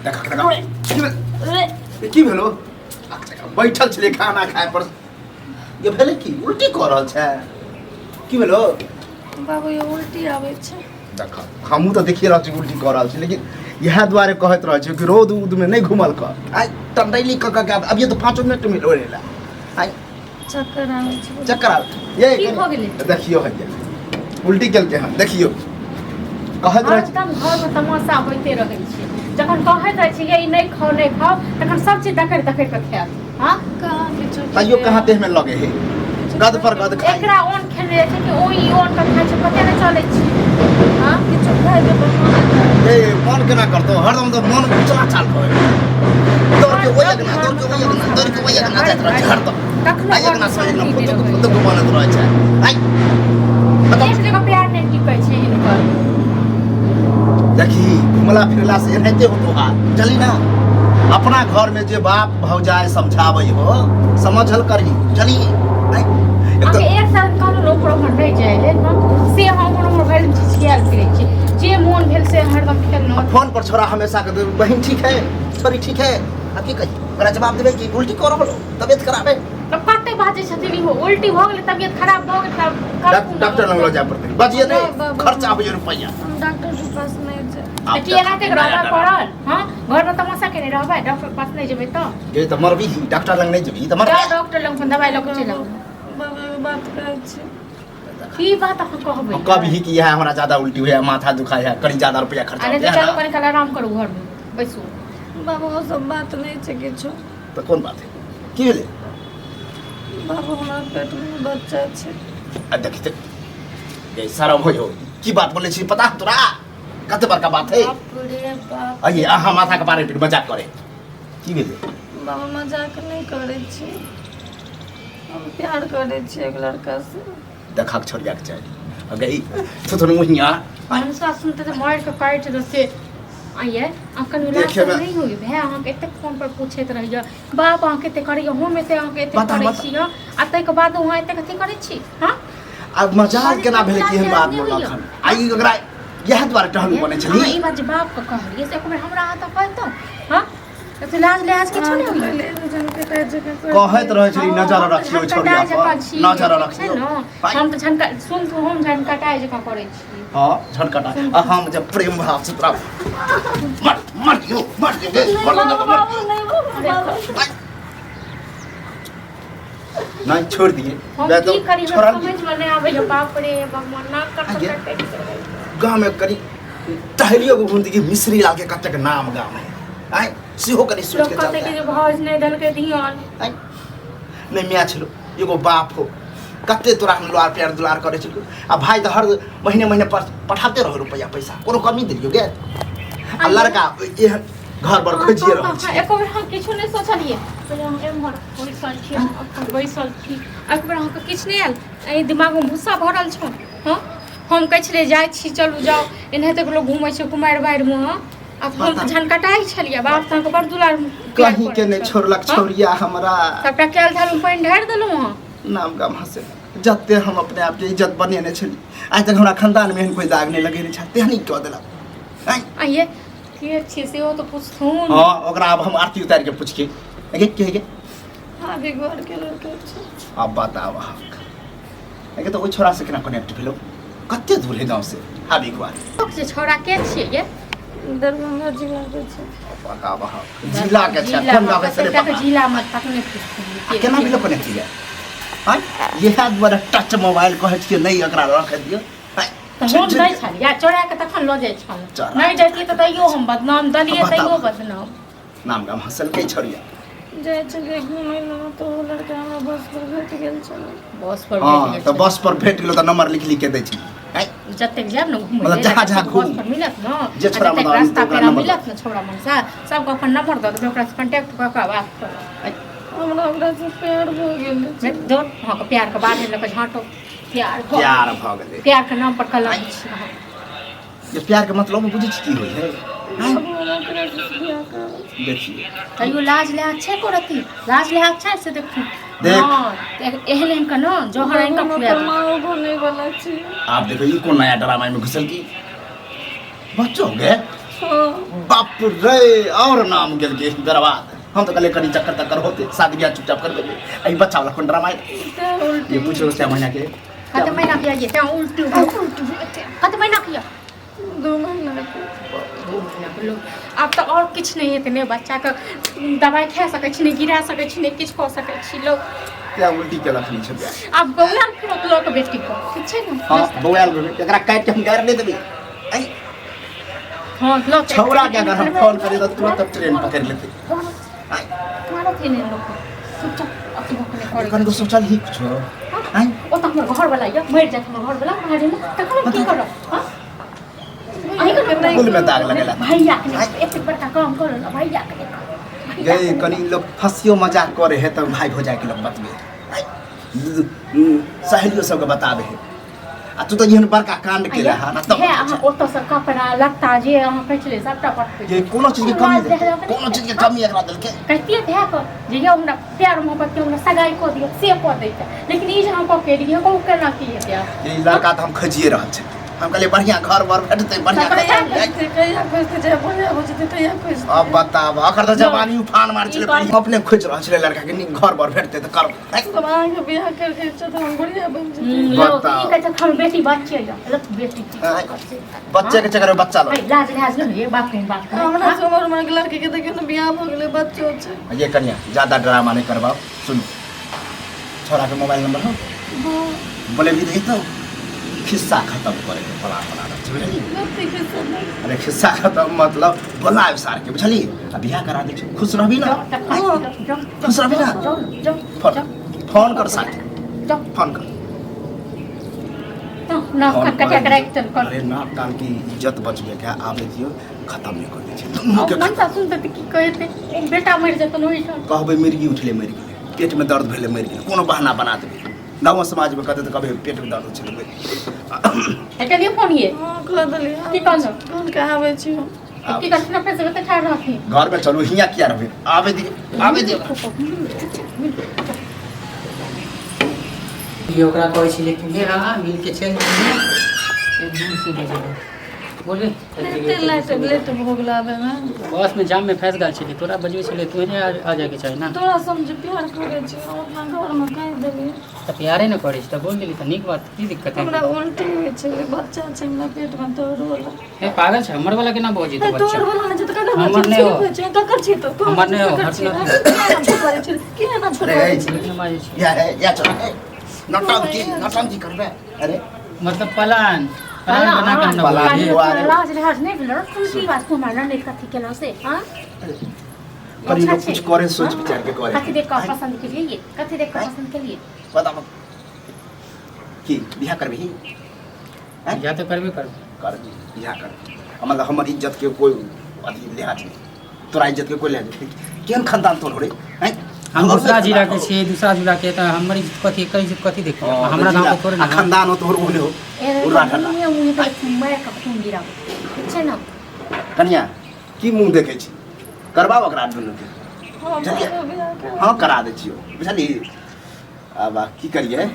देख देख की भेल? ए, की भेलो बैठल छलै खाना खाय पर ये भेलै की उल्टी कऽ रहल छै की भेलो बाबू ये उल्टी आबै छै देख हमहूँ तऽ देखिए रहल छी उल्टी कऽ रहल छी लेकिन इएह दुआरे कहैत रहै छी कि रौद उदमे नहि घुमल कर आइ टंडैली कऽ कऽ के अभिये तऽ पाँचो मिनट मिल ओढ़े आइ चक्कर आबै छै चक्कर आबै ये की भऽ गेलै? देखियौ हैया उल्टी केलकै हन देखियौ कहैत रहै छी हरदम घरमे तमाशा होइते रहै छै जखन कहैत रहै छै ये ई नहि खाउ नहि खाउ तखन सब चीज दकड़ि दकड़ि कऽ खायत हँ कहाँ किछो तैयो कहाँ देहमे लगे है गद पर गद खाइ एकरा ओन खेने जाइ छै कि ओ ई ओन कऽ खाइ छै पते नहि चलै छै हँ किछो खाइके तऽ मोन नहि ए मन केना करतौ हरदम तऽ मन उचला चाल रहै दौड़ के ओहि अगना दौड़ के ओहि अगना दौड़ के ओहि अगना जाइत रहै छै हरदम कखनो आइ अगना से अगना शान्ति नहि फुतुक रहै फुतुक बनैत रहै छै आइ बताउ एक जगह प्यार नहि टिकै छै हिनकर देखी घुमला फिरला से एनाहिते होतो हाल बुझली ना अपना घर में जे बाप भौजाई समझाबै हो समझल करही बुझली नहीं एक अहाँके तऽ एक साल कहलहुँ ने ओकर ओकर नहि जाइ लेल हम से हम ओकर उमर भरि छिछियाल फिरै छी जे मोन भेल से हरदम खेलहुँ फोन पर छोरा हमेशा के बहन ठीक है छोरी ठीक है आ की कही ओकरा जवाब देबै कि उल्टी कर रहल हो तबियत खराब है तऽ कते बाजै छथिन इहो उल्टी भऽ गेलै तबियत खराब भऽ गेल तब करथुन ने। डॉक्टर लग लऽ जाय पड़तै बजिए नहि, नहि बाबू। खर्चा होइए रुपैआ हम डॉक्टर के पास नहि जायब तऽ की एनाहिते रहबै पड़ल हँ घरमे तमाशा केने रहबै डॉक्टर के पास नहि जेबै तऽ ये तऽ मरबी डॉक्टर लग नहि जेबही तऽ मरबी जाउ डॉक्टर लग अपन दवाइ लऽ कऽ चलि आउ बाबू एगो बात कहै छी की बात अहाँ कहबै कभी कि इएह हमरा ज्यादा उल्टी होइए माथा दुखाइ है कनि ज्यादा रुपैआ खर्चा अरे होइए तऽ चलू ने कनि काल आराम करू घरमे बैसू बाबू ओ सब बात नहि छै किछो तऽ कोन बात है की भेलै बाबू हमरा पेटमे बच्चा छै आ देखी तऽ ये शरम होइ हो की बात बोलै छी पता है तोरा कते बड़का बात है बाप रे बाप अये अहाँ माथा के बारे में मजाक करे की भेलै बाबू मजाक नहि करै छी हम प्यार करै छी एक लड़का से देखक छोड़िया के चाही अगे ई थुथुन मुहिया मनसा सुनते तऽ मारि कऽ काटि दे से आइए अखन लाज देखे में- नहि होइए भाय अहाँके एतेक फोन पर पूछैत रहैए बाप अहाँके एतेक करैए हम एते अहाँके एतेक बता, करै बता। छी हँ आ ताहिके बाद अहाँ एतेक अथी करै छी हँ आब मजाक केना भेलै कि एहन बात बोललक हन आ ई ओकरा इएह दुआरे टहलू बनै अहाँ छली ई बात जे बापके कहलियै से एक बेर हमरा अहाँ तऽ कहितहुँ हँ तऽ लाज लिहाज किछु नहि होइए कहैत रहै छली नजर हम तऽ रखियौ झनकटाइ छोड़िया जकाँ पर छी, नजर ठीक छै रखियौ ने? भाइ, हम तऽ झनका सुन तू हम झनकटाइ जकाँ करै छी हँ झनकटा आ हम जब प्रेम भाव से तोरा मर मर दियौ मर दियौ गे, मर दियौ, मर दियौ। नहीं छोड़ दिए हम मैं की तो करी हमरा छोड़ल समझ में नहीं आबै बाप रे भगवान नाक कट आगे। कट कटि गाँव में कनी टहलियो के घूमती कि मिश्री लाल के कतेक नाम गाँव है आय सेहो कनी सोच लोक के कहतै चलता कि जे भाउज नहि देलकै धियान आय नहीं मियाँ छलो एगो बाप हो कते तोरा हम लुआर प्यार दुलार करै छलो आ भाई तऽ हर महीने महीने पर पठाते रहो रुपैआ पैसा कोनो कमी देलियो गे आ लड़का एहन घर पर खोजिए रहल छी एको बेर हम किछु नहि सोचलियै पहिले हम एम्हर बैसल छी हम एखन बैसल छी एक बेर अहाँके किछु नहि आयल एहि दिमागमे भूसा भरल छल हँ हम कहै छलियै जाइ छी चलू जाउ एनाहिते लोक घूमै छै कुमारि बारिमे हँ आ हम तऽ झनकटाइ छलियै बाप तऽ अहाँके बड़ दुलार प्यार कहीं के करै नहीं छल। छोड़लक हँ? छौरिया हमरा सबटा कैल धैल पानि ढारि देलहुँ अहाँ नाम गाम हंसे जते हम अपने आप के इज्जत बनेने छली आइ तक हमरा खानदान में एहन कोई दाग नहीं लगेने छल तेहन ही कऽ देलक आँय? आइये के छियै सेहो तऽ पुछथुन हाँ ओकरा आब हम आरती उतारि के पूछके अगे के के अभी घर के लड़का छै अब बताब अहाँ अगे तऽ ओहि छोरा से केना कनेक्ट भेलो कते दूर है गाँव से हाबी कुआर जे छौड़ा के छियै ये दरभंगा जिला के छै बताब अहाँ जिला के छै कोन गाँव के से कतेक पता जिला मे तखने पुछथुन आ केना भेलो कनेक्ट ये आँय इएह दुआरे टच मोबाइल कहै छियै नहि एकरा रखै दियौ आँय, तऽ हम दै छलियै चोरा के तखन लऽ जाइ छल चोरा। नहि जैतियै तऽ तैयो हम बदनाम देलियै बताउ। तैयो बदनाम नाम गाम हंसलकै छोड़िया जाइ छलियै घुमै लए तऽ ओ लड़का हमरा बस पर भेट गेल छलै बस पर हँ भेट गेल तऽ छलै। बस पर भेट गेलो तऽ नंबर लिख लिख के दै छी आँय, जतेक जायब ने घुमै मतलब लेल, जहाँ जहाँ बस घूम। पर मिलत ने जे छोरा आ जतेक मतलब रास्ता ओकरा पेरा नंबर मिलत ने छोरा मनसा सबके अपन नंबर दऽ देबै ओकरासँ कॉन्टैक्ट कऽ कऽ बात करब आँय, हमरा ओकरासँ प्यार भऽ गेल छै दो अहाँके प्यारके बारे लऽ कऽ झाँटो प्यार भऽ प्यार भऽ गेलै प्यार के नाम पर कलंक छी अहाँ। जे प्यार के मतलब बुझै छी की होइ है अब हम ओकरा से बियाह करब देखिए तैयो लाज लिहाज छै एको रत्ती लाज लिहाज छै से देखू देख। हँ एहन एहन के ने जहर आनि कऽ हम खुआ अपन देब। माँ बने वाला छी आप देखो ये कौन नया ड्रामा में घुसल की बच्चो हो गए हाँ बाप रे और नाम गेल के बर्बाद। हम तो कहले कनी चक्कर तक्कर होते शादी ब्याह चुपचाप कर देबे, ई बच्चा वाला कोन ड्रामा है? ये पूछो 6 महीना के कते महीना के ये तें उल्टी उल्टी कते महीना के 2 महीना के। 2 महीना के लोग आब तऽ आओर किछु नहि हेतै, नहि बच्चाके दबाइ खा सकै छी, नहि गिरा सकै छी, नहि किछु कऽ सकै छी लोग। क्या उल्टी केलक नहि छै ब्याह। आब बौआल फिरत लऽ कऽ बेटीके, ठीक छै ने? हाँ बौआल भेलै, एकरा काटि के हम गारि नहि देबै। ऐ हाँ लऽ के छौड़ा के अगर हम फोन करी तऽ तुरंत ट्रेन पकड़ि लेतै। मारत ही नहि लोक, चुपचाप अथी भऽ कऽ नहि करै। कनिको सोचल ही कुछो? आँय ओ तऽ हमर घरवला यऽ, मरि जायत हमर घरवला मारेमे, तखन हम की करब? हाँ कुल में दाग लगेला भैया के नहि, एतेक बड़का काम करल भैया के नहि करब। गई कनी लोग हंसियो मजाक करे है तब भाई भौजाई के लोग बतबे, सहेलियो सबके बताबे है, आ तू तऽ एहन बड़का कांड केले हन आ तब हे अहाँ ओतऽसँ कपड़ा लत्ता जे अहाँ कहै छलियै सबटा पठबै। जे कोनो चीज के कमी देलकै, कोनो चीज के कमी एकरा देलकै। कहितियै भाय के जे यौ हमरा प्यार मोहब्बत के हमरा सगाई कऽ दिअ, से कऽ दैते, लेकिन ई जे अहाँ कऽ के एलियै कहू केना की हेतै आब? ई लड़का तऽ हम खोजिए रहल छी, हम कहलियै बढ़िया घर बर भेटतै, बढ़िया कहिया घर। खोजतै, कहिया खोजतै, जहिया बढ़िया हो जेतै तहिया खोजतै। अब बताब, अकर तऽ जवानी उफान मार छलै, ई बात- हम अपने खोजि रहल छलै लड़का के नीक घर बर भेटतै तऽ करब। तब अहाँके बियाह करके इच्छा तऽ हम बढ़िया बनि जेतै। लो, बताउ। ई कहै छै हम बेटी बच्चे यऽ, लो, बेटी की करतै? बच्चे के चक्कर में बच्चा लो। है, लाज लिहाज नहि ये बाप के बात करै। हमरा से उमर उमर के लड़की के देखियौ ने बियाह भऽ गेलै, बच्चो छै। ये कनिया ज्यादा ड्रामा नहीं करवाओ, सुन छोरा के मोबाइल नंबर हो बोले भी नहीं तो खिस्सा खत्म करे के प्लान बना रहल छी, बुझलियै? कथी खिस्सा? अरे खिस्सा खत्म मतलब बोलायब सार के, बुझलियै? आ बियाह करा दै छी, खुश रहबी ना? खुश रहबी ना? फोन फोन कर सार के, फोन कर। ना फोन कटिया कर। के राखि चल कर। अरे नाक कान की इज्जत बचबे के आबे दियौ, खत्म नहीं कर दै छी दुनू के। मनसा सुनतै तऽ की कहतै? बेटा मरि जेतन ओहिठाम। कहबै मिर्गी उठले मरि गेलै, पेट में दर्द भेलै मरि गेलै, कोनो बहाना बना देबै। गाँव समाज में कहते तऽ कहबै पेट में दर्द छलै मरि गेलै। कटिया दियौ फोन ये। हँ कऽ देलियै। की कहलहुँ? कहलकै आबै छी हम। की करथिन अपने से ठाढ़ रहथिन। घर में चलू, हियाँ किया रहबै? आबे दियौ, आबे दियौ। ई ओकरा कहै छलै कि हे आ मिलके चलि जेबै, से दूर से बजेबै बोले। एते लेट लेट भऽ गेल आबैमे। बस में जाम में फँसि गेल छलियै, तोरा बजबै छलै, तोहे आ जायके चाही ने। तोरा समझ प्यार करै छी, हम अपना घरमे कहि देलियै। तऽ प्यारे ने करै छी तऽ बोल देली तऽ नीक बात, की दिक्कत है? हमरा उल्टी होइ छलै, बच्चा छै हमरा पेटमे तोहर वाला। हे पागल छै, हमर वाला केना भऽ जेतै बच्चा? तोहर वाला नहि छै तऽ ककर हमर बच्चा नहि हो। छै? छै ककर छी तो? तोहर हमर नहि हो, ककर छी? हट ना। किया ना छोड़बाबै छी? किया ना अरे छोड़बाबै छी? लेकिन बाजै छी। या है या चल नौटंकी नौटंकी करबै। अरे मतलब प्लान प्लान बना के हमरा प्लान बोलली। हुआ रे। लाज लिहाज नहि भेल तू की बात तू हमरा नहि कथी केलहुँ से? हाँ कनी लोग कुछ करे सोच विचार के करे। कथी देख कऽ पसंद केलियै ये? कथी देख कऽ पसंद केलियै? बताब की बियाह करबही? बियाह तऽ करबे करबै। कर बियाह कर, मतलब हमर इज्जत के कोई अथी लिहाज नहीं, तोरा इज्जत के कोई लिहाज नहीं। केहन खानदान तोर हो रे? हैं? हम दूसरा जिला के छियै, दूसरा जिला के तऽ हमर इज्जत कथी, एकर इज्जत कथी देखियौ? हाँ, हमरा गाँव के थोड़े आ ने। खानदान हो तोहर ओहने हो उर्रा ठंडा। मुँहे मुँहे पर मारि कऽ खून गिराबै, ठीक छै ने? कनिया की मुँह देखै छी? करबाओ ओकरा दुनू के। हँ बुझलियै? बियाह कर। हाँ करा दै छियौ, बुझली? आब की करियै?